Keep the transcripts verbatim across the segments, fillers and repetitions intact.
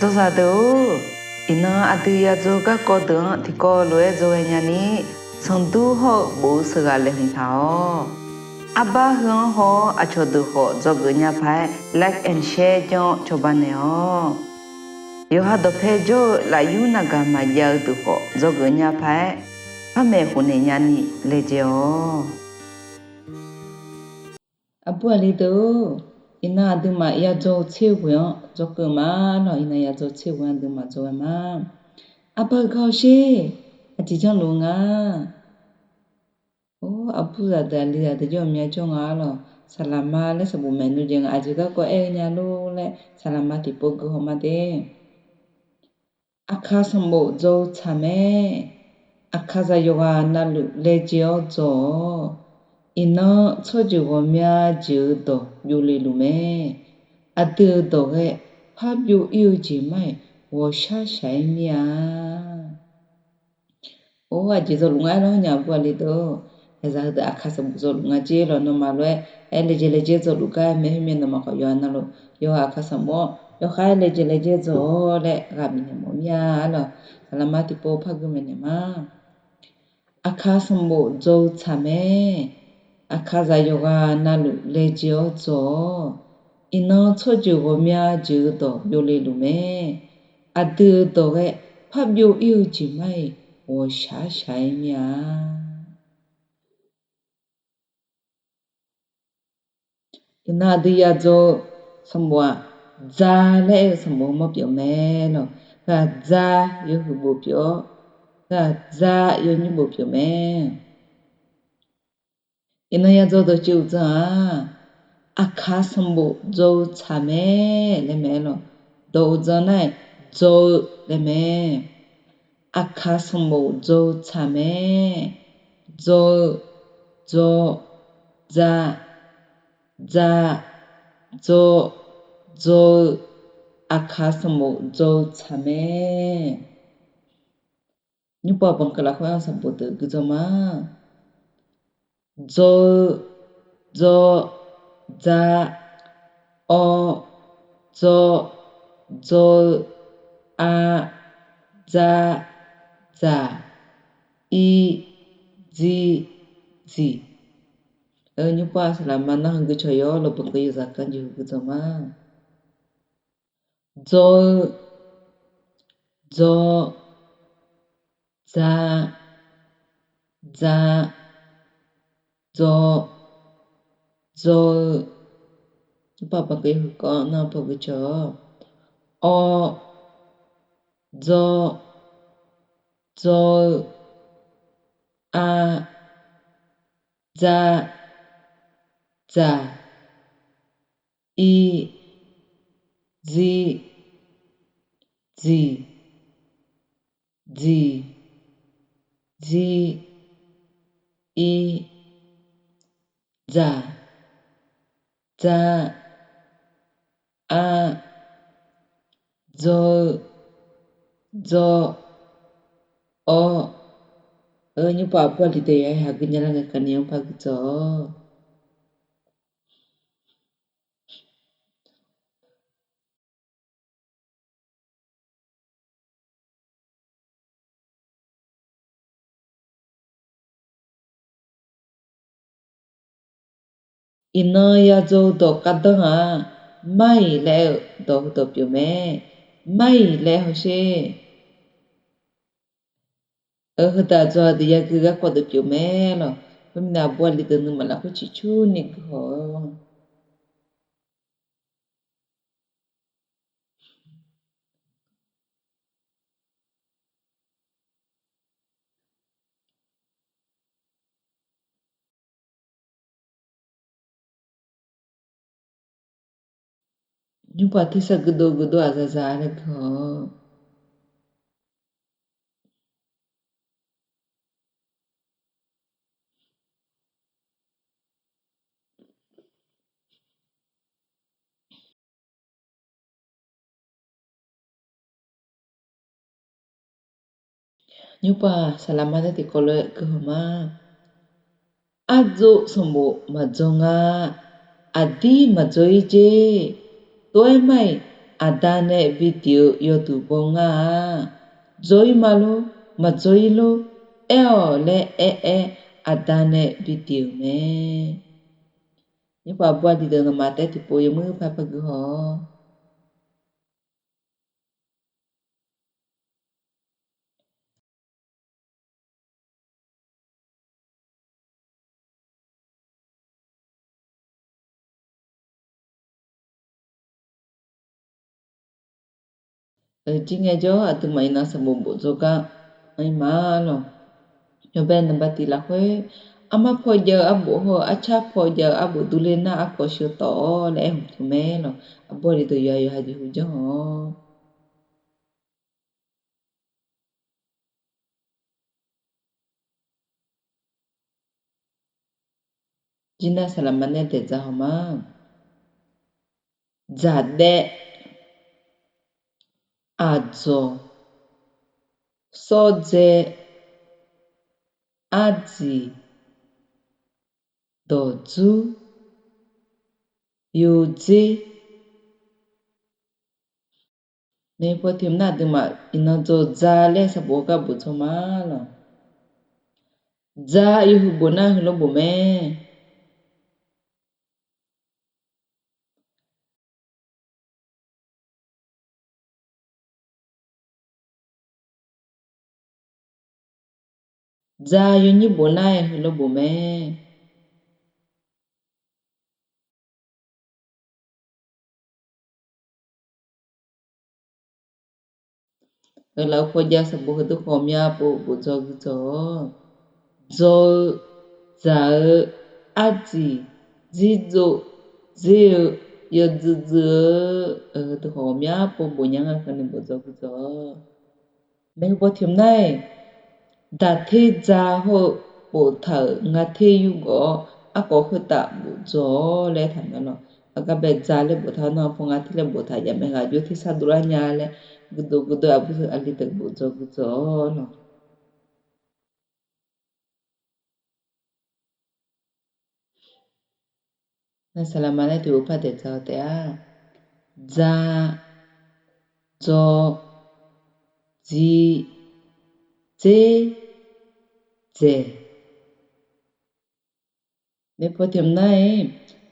Dzawzaq deuq-or, iqnan aqdui yadzaw garkawv deuq-anr tiqkawv lof-aer dzawghae nyani, sanqdur hawr-eu bof-eu sheuqghaq laeqhmq taq-awq. Arbar heu-anr haw-awr aqcawq deuq khawf dzawgeuf nya paq-aer like and share janr-awr cawba naeq-awq. Yawqha dawqpae jawr-eu lafyur navgaq maqjav-eu deuq khawf dzawgeuf nya paq-aer, par maeqhu naeq nyani laejae-awq. Aqbur aqli deuq-or, iqnan aqduimaf yadzaw-eu tser ghoeq-anr dzawgeuf ma lawq. Iqnan yadzaw tser ghoeq-anr aqduimaf dzawghae ma. Arbar heugar hawsher, aqjeq janrluf nga. Or, aqbur zaqdeuq aqli zaqdeuq jawr-eu myav jawr nga lawq. Saqlaqma laer sanqbof maeqnu jeq nga, aqjeq garkawv aer-eu nya lor laer saqlaqma tiqpov gui haw ma de. Aqkaq sanqbof dzaw-eu tsaq mae. Aqkaqzaq yawqghaq navluf laejae-awr dzaw-awq. Iqnan tsawrjeuq ghawqmya jeuq-eu dawq byovle luf mae. Aqdui-euq dawq ghae parbyov ir-eu jeq mar-iq ghawqshaq shaq-aer mir-a. Or, aqjeq dzaw luf nga aer lawr nya aqbur aqli deuq-or. Aerza heudeuq aqkaq sanqbof dzaw luf nga jer lawq. Nawmaf lof-aer aer laejae laejae dzaw luf gar-aer mae. Khoermirnae nawmaf khawf yawqha navluf yawqha aqkaq sanqbof-anr yawkhav-aer laejae laejae dzaw-awr laer ghaq bifnaeq mawf mir-a lawq. Saqlaqma tiqpov par gui maeqnaeq ma. Aqkaq sanqbof dzaw-eu tsaq mae. Aqkaqzaq yawqghaq navluf laejae-awr dzaw-awq. Iqnan tsawrjeuq ghawqmya jeuq-eu dawq byovle luf mae. Aqdui-euq dawq ghae parbyov ir-eu jeq mar-iq ghawqshaq shaq-aer mir-a. Iqnan aqdui yadzaw-eu sanqbof-aq, dza laer aer-eu sanqbof heu mawr pyeuf mae lawq. Ghaqdza yawhuiq bof pyeuf-awr, ghaqdza yawnymr bof pyeuf mae. Iqnan yadzaw dawqtsuif uqdzan-aq, aqkaq sanqbof dzaw-eu tsaq mae laer mae-aer lawq. Dawq uqdzan nar-aq, dzaw-eu laer mae. Aqkaq sanqbof dzaw-eu tsaq mae. Dzaw-eu, dzaw, dza, dza, dzaw, dzaw-eu, aqkaq sanqbof dzaw-eu tsaq mae. Nymrpov banqkeuv lafkhoer-anr sanqbof deuq gui dzaw ma. Dzaw-eu, dzaw, dza, awr, dzaw, dzaw-eu, a, dza, dzaq, ir, dzir, dziq. Nymrpov-aq saqlaqma narhaq gui cawq yawr lawq. Banqkeuv yawzaq kanr jeq heu gui dzaw ma. Dzaw-eu, dzaw, dza, dza, dzaw, dzaw-eu. Nymrpov banqkeuv yawhuiq kawv-anr narhaq paw gui cawq-awr, awr, dzaw, dzaw-eu, a, dza, dzaq, ir, dzir, dziq, dziq, dzir, ir, dzaq, dza, a, dzaw-eu, dzaw, awr. Nymrpov aqbur aqli deuq yawqha gui nya lar ngae kani-anr par gui dzaw-awq. Iqnan yadzaw-eu dawq gardanr-aq, mar-iq laer aer-eu dawq heudawq pyeuf mae. Mar-iq laer hawsher. Heudaq dzaw-a deuq yagui garkawv deuq pyeuf mae lawq. Khoermirnae aqbur aqli deuq nuima lafkhoer ciqcurni guihaw-awq. Nymrpov tersar guirdov guirdov-aq zaqzaq laer guihaw-awq. Nymrpov-aq saqlaqma taef tiqkawv lof-aer guihaw ma. Ardzov sanqbof maqdzaw nga. Aqdir maqdzaw-ir jer. Tov-aer mar-iq aqda nae bi diq-eu yawduq baw ngar-a. Dzaw-ir ma lor, maqdzaw-ir lor, aer-awq laer aer-aer, aqda nae bi diq-euq mae. Nymrpav aqbur aqli deuq nawmaf taef tiqpov yawmuir par par guihaw-awq. Jir ngaejawr, aqduimaf iqnan sanqbof bof dzaw gar anr-ir ma lawq. Yawbae nanqbav tiq lafkhoer, armar paw jav-eu arbof hawr-eu arcar paw jav-eu arbof durler nar, arkawv sheu tawf-awr laer aer hmq tmq mae lawq. Aqbur aqli deuq yawqha yawqha jeqhu janr-awq. Jir nar saqlaqma nae daeq dzaq haw ma. Dzaqdaev, aqdzawq, sawrdzae, ardziq, dawqdzur, yodzer. Maeqhu paw tiq hmq nar aqduimaf iqnan dzaw dza laer sanqbof heugar bof dzaw ma lawq. Dza yawhuiq bof nar heulof bof mae. Dza yawnyir bof nar-aer heulof bof mae. Lafov paw jav sanqbof heudeuq khawf mya pov bof dzaw gui dzaw-awr, dzaw-eu, dzaq-eu, ardziq, dzirdzov, dzer-eu, yawdzuiv dzuiv-eu, heudeuq khawf mya pov bof nya nga keuvni bof dzaw gui dzaw-awr. Maeqhu paw tiq hmq nar-aer, daqter dza hawr-eu boftaq-euq ngater yurgawv-awr, arkawv khoertav bof dzaw-awr laer taqmaeq lawq. Aqgar bae dza laer boftaq-awr nar, paw ngater laer boftaq jav mae. Ghaq jov tersar dovlar nya laer, guiqdov guiqdov aqbur aqli deuq bof dzaw gui dzaw-awr lawq. Nar saqlaqma laer tiq bof par daeq dzaq-eu taef-a. Dza, dzaw, dzi, dzer, dzaeq. Maeqhu paw tiq hmq nar-aer,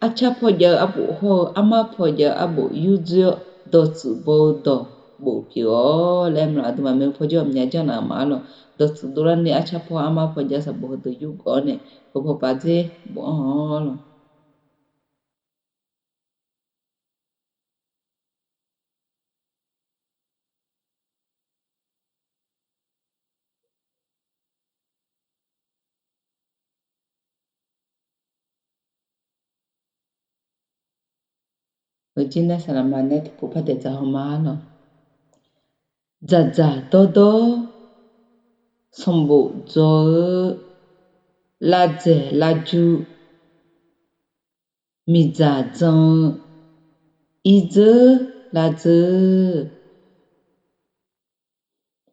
arcar paw jav-eu arbof hawr-eu armar paw jav-eu arbof yurdzoer-awr, dawqtsuif baw-eu dawq bof pyeuf-awr laer maqlawq. Aqduimaf maeqhu paw jawr-eu maqnya janr laf-eu ma-ar lawq. Dawqtsuif dovlar ni arcar paw armar paw jav sanqbof heudeuq yurgawv-awr nae, heu paw pav dzer bof-anr-awr lawq. Heu jir nar saqlaqma nae tiqpov par daeq dzaq haw ma-ar lawq. Dzaqdzaq dawrdawr sanqbof dzaw-eu, lavdzaeq lavju miqdzaq dzan-eu, irdzeur lavdzeur.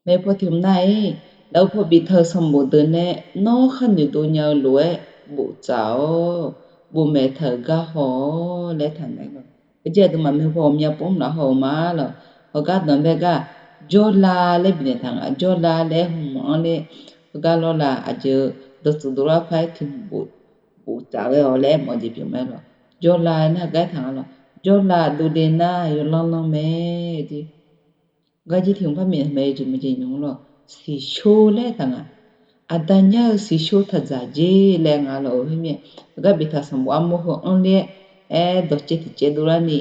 Maeqhu paw tiq hmq nar-aer, lafov paw biftaq-euq sanqbof deuq nae nawr khar noeqdov nya-eu lof-aer boftaq-awr, bofmaeq taq-euq gar haw-awr laer taqmaeq lawq. Heujeq aqduimaf maeqhu paw ghawqmya pov mr laf haw-eu ma-ar lawq. Hawgar danqbae gar, jawrla laer bifnaeq taq nga. Jawrla laer hmq-anr ler, heugar lawrla aqjeq-eu dawqtsuif dovlar par-aer tiq hmq boftaq ghae-awq laer aermawf-eu jeq pyeuf mae lawq. Jawrla nar heugar aertaq nga lawq. Jawrla dovle nar yawlanr lanr mae. Gar jir tiq hmq par miqnaeq mae jeq mae jeq nymr lawq. Siqshor laer aertaq nga. Aqda nyar-eu siqshor taqdzaq jer laer nga lawq-eu khoermirnae, heugar biftaq sanqbof armawr heu anr ler-aer, aer dawqcaev tiq caev dovlar ni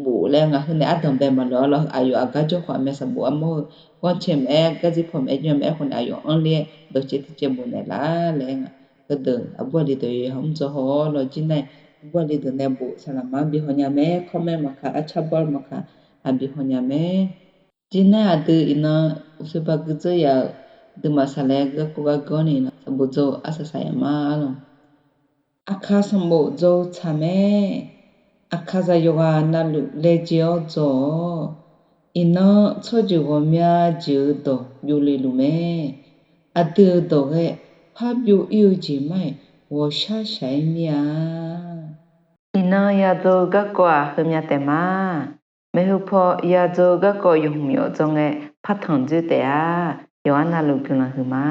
bof laer nga. Heu nae ardanqbae maqloq-ar lawq. Aqyawf aqgar jawr khawf aqmae sanqbof armawr heu ghanrcae maqaer, gardzir paw maqaer, jawr maqaer, aerkhawf nae aqyawf anr ler-aer dawqcaev tiq caev bof naeqlaf laer nga. Heudeuq aqbur aqli deuq yawqha mr dzaw haw-awr lawq. Jir nar-aer aqbur aqli deuq nae bof saqlaqma-anr bi haw nya mae, comment maqkaq, arcar bawr maqkaq, aqbi haw nya mae. Jir nar-aer aqdui iqnan uqshoe ba guidzeur yaf-euq duimaf saqlaeq-aer garkawv gar geur-awr ni sanqbof dzaw-eu arsaq saq yaf ma-ar lawq. Aqkaq sanqbof dzaw-eu tsaq mae. Aqkaqzaq yawqghaq navluf laejae-awr dzaw-awq. Iqnan tsawrjeuq ghawqmya jeuq-eu dawq byovle luf mae. Aqdui-euq dawq ghae parbyov ir-eu jeq mar-iq ghawqshar shaq-aer mir-a. Iqnan yadzaw-eu garkawv-aq heumya taef ma. Maeqhu paw yadzaw-eu garkawv yawhmq yawf dzawr ngae partanq dzoer taef-a. Yawqha navluf guiqlanq huiqma.